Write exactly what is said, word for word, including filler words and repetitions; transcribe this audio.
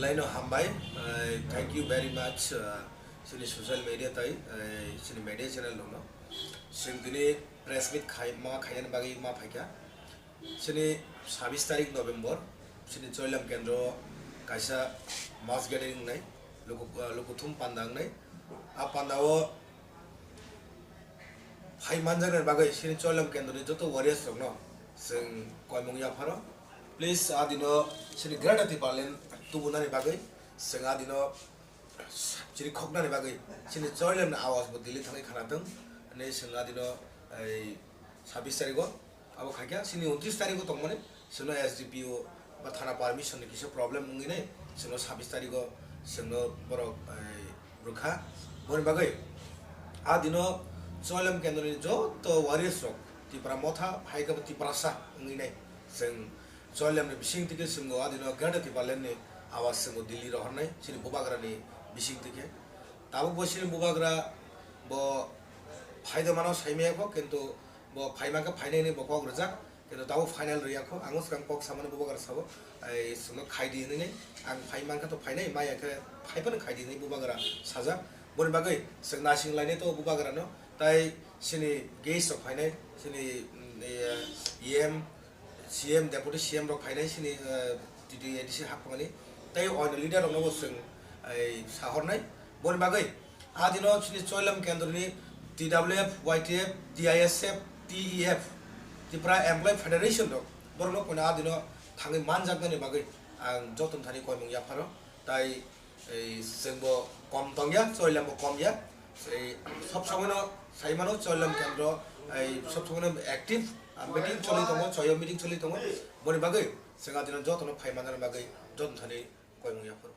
Laino hambai, eh, thank you very much, eh, chini social media tai, eh, chini media channel rokno. Chwng tini press meet khai, ma khainani bagwi ma phaikha. Chini sabis tarik November, chini Choilam Kendro kaisa mass gathering wngnai, luku, eh, lukuthum panda wngnai. A pandao phai manjaknani bagwi chini Choilam Kendroni joto warriors rokno chwng koimung yapharo. Please, a dino chini Greater Tipraland tubunani bagwi chwng a dino chini khoknani bagwi chini Choilamni awaz bo Delhi thangwi khanathwng hinwi chwng a dino ei sabis tarigo. Abo khaikha chini untris tarigo tongmani chwngno S D P O ba thana permission ni kisa problem wngwi nai chwngno sabis tarigo chwngno borok, eh, rwkha. Boni bagwi a dino Choilam Kendroni joto warriors rok Tipra Motha hai khe bo Tiprasa wngwi nai chwng Choilamni bising tike chwngno a dino Greater Tipraland ni awaz chwngno Delhi rohornai chini bubagrani bising tike. Tabuk bo chini bubagra bo phaida mano saimaya kho, kintu bo phai mankha phainai hinwi bo kok rwjak. Kintu tabuk final rwya kho, ang swkang kok samani bubagra sabo, ai, chwngno khai di hinwi nai, ang phai mankha to phainai, maya khe phai phano khai di hinwi bubagra sajak. Boni bagwi chwng naising lainai to bubagrano, tai chini guest rok phainai, chini, mm, eh, E M, C M, Deputy C M rok phainai chini, eh, T T A D C hakmani, tai oino leader rokno bo chwng, ai, sahornai. Boni bagwi a dino chini Choilam Kendroni T W F, Y T F, T I S F, T E F, Tipra Employee Federation rok, borokno koino a dino thangwi manjaknani bagwi ang joto thani koimung yapharo. Tai ei chwngbo kom tongya, Choilambo komya. Ei sob somoino saimano Choilam Kendro ei sob somoino active, ah, meeting choli tongo, choyo meeting choli tongo. Boni bagwi chwng a dino jotono phai manjaknani bagwi joto thani koimung yapharo.